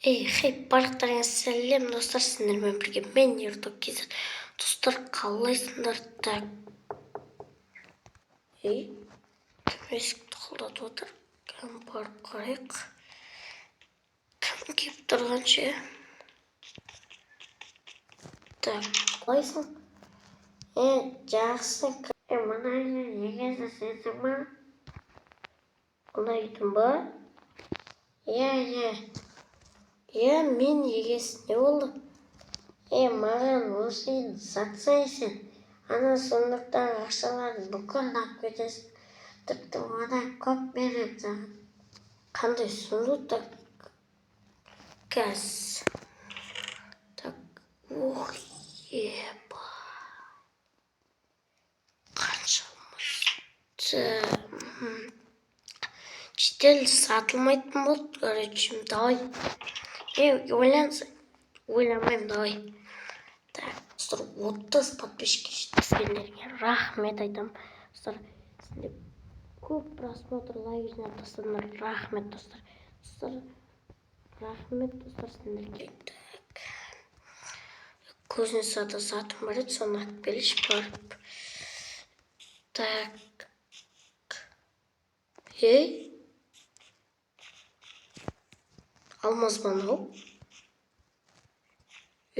Эй, хей, барлықтарыңа сәлем, достар! Сендермен бірге мен, Ердок Kz. Достар, қалайсыңдар? Так. Ей, кім есікті құлдатып отыр? Кім, барып қарайық. Кім келіп тұрған ше? Так, қалайсың? Е, жақсы. Е, мына үйдің егесі сенсің ба? Мына үйдің ба? Иә. Иә, мен егесі. Не болды? Е, маған осы үйді сатсай сен. Ана сундуктағы ақшалардың бүкілін алып кетесің. Тіпті одан көп беремін саған. Қандай сундук? Так, қазір. Так, ух, еба. Қанша алмаз. Жедел сатылмайтын болды, короче, давай. Е, ойланса, ойламаймын, давай. Так, достар, 30 подписчикке жеткізгендеріңе рахмет айтамын. Достар, сендер көп просмотр, лайк жинап тастадыңдар. Рахмет, достар. Достар, рахмет, достар, сендерге. Так. Кузницада затым бар еді, соны алып келейінші барып. Так. Ей, алмаз ба мынау?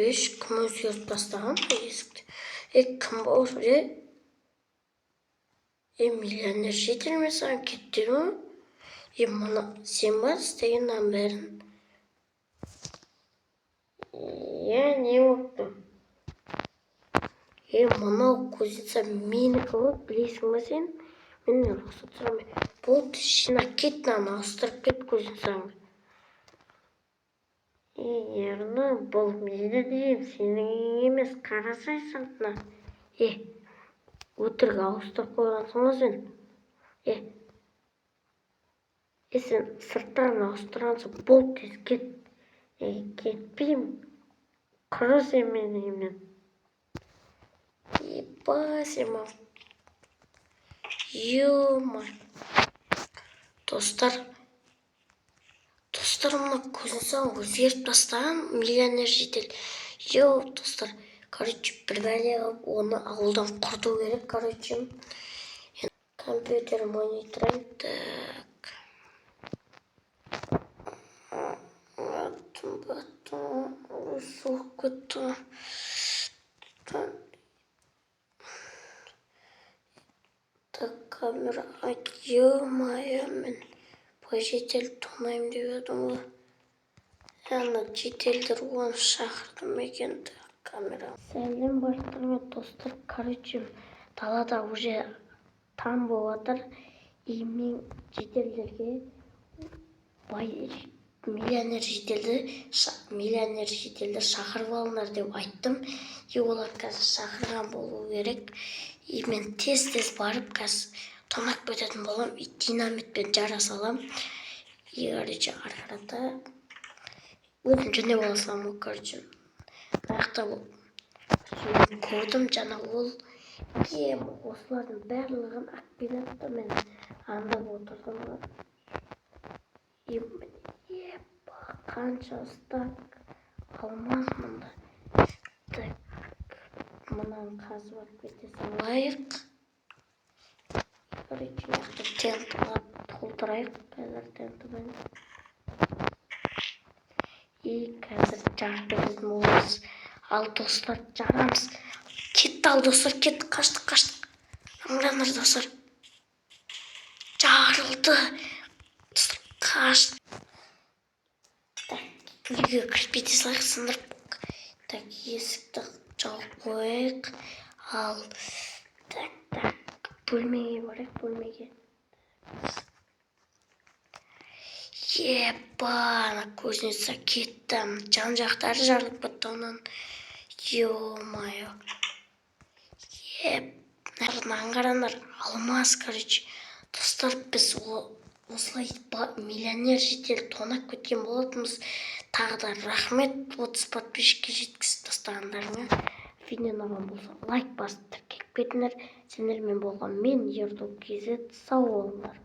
Еш, кім өзгертіп тастаған есікті? Е, кім бар? Е, е, миллионер житель ме саған кетті ме? Е, мына сен ба істеген мынаның бәрін? Иә, не болыпты? Е, мынау кузница менікі ғой, білесің ба сен? Менен рұқсат сұрамай. Болды, жинап кет, мынаны ауыстырып кет кузницаңды. Е, Ернұр, бұл менің үйім, сенің үйің емес, қарасай сыртына. Е, өтірік ауыстырып қойғансың ғой сен. Е, е, сен сырттарын ауыстырғансың, болды, тез кет. Е, кетпеймін. Құры сен менің үйімнен. Еба, сен маған. Ё-ма. Достар, достар, мына кузницаны өзгертіп тастаған миллионер житель. Йо, достар, короче, бір бәле қылып оны ауылдан құрту керек, короче. Компьютер мониторинг. Так. Баттым, баттым, суық кетті. Так, камера, ё-моё, мен бай житель тонаймын деп едім ғой. Ана жительдер оны шақырды ма екен? Так, камера. Сәлем барлықтарыңа, достар. Короче, далада уже таң болып жатыр. И мен жительдерге бай миллионер жительді шақырып алыңдар деп айттым. И олар қазір шақырған болу керек. И мен тез-тез барып қазір тонап кететін боламын. И динамитпен жара саламын. И, короче, ары қарата өзім жөндеп ала саламын ғой, короче. Мына жақта көрдім жаңа, ол ем, осылардың барлығын алып келеді, мен аңдап отырдым ғой. И еба, қанша стак алмаз мында. Так, мынаны қазып алып кете салайық. Короче, мына жақта тентті толтырайық қазір тентімен. И қазір жарып кететін боламыз. Ал, достар, жарамыз. Кетті, ал, достар, кетті, қаштық, қаштық. Аңдаңдар, достар. Жарылды. Достар, қашты. Так, үйге кіріп кете салайық, сындырып. Так, есікті жауып қояйық. Ал, так, так, бөлмеге барайық, бөлмеге. Еба, ана кузница кетті. Жан жақтары жарылып кетті оның. Ё-моё. Еп, мынаны қараңдар, алмаз, короче. Достар, біз осылай миллионер житель тонап кеткен болатынбыз. Тағы да рахмет 30 подписчикке жеткізіп тастағандарыңа. Видео ұнаған болса, лайк басып, тіркеліп кетіңдер. Сендермен болған мен, Ердок Kz. Сау болыңдар.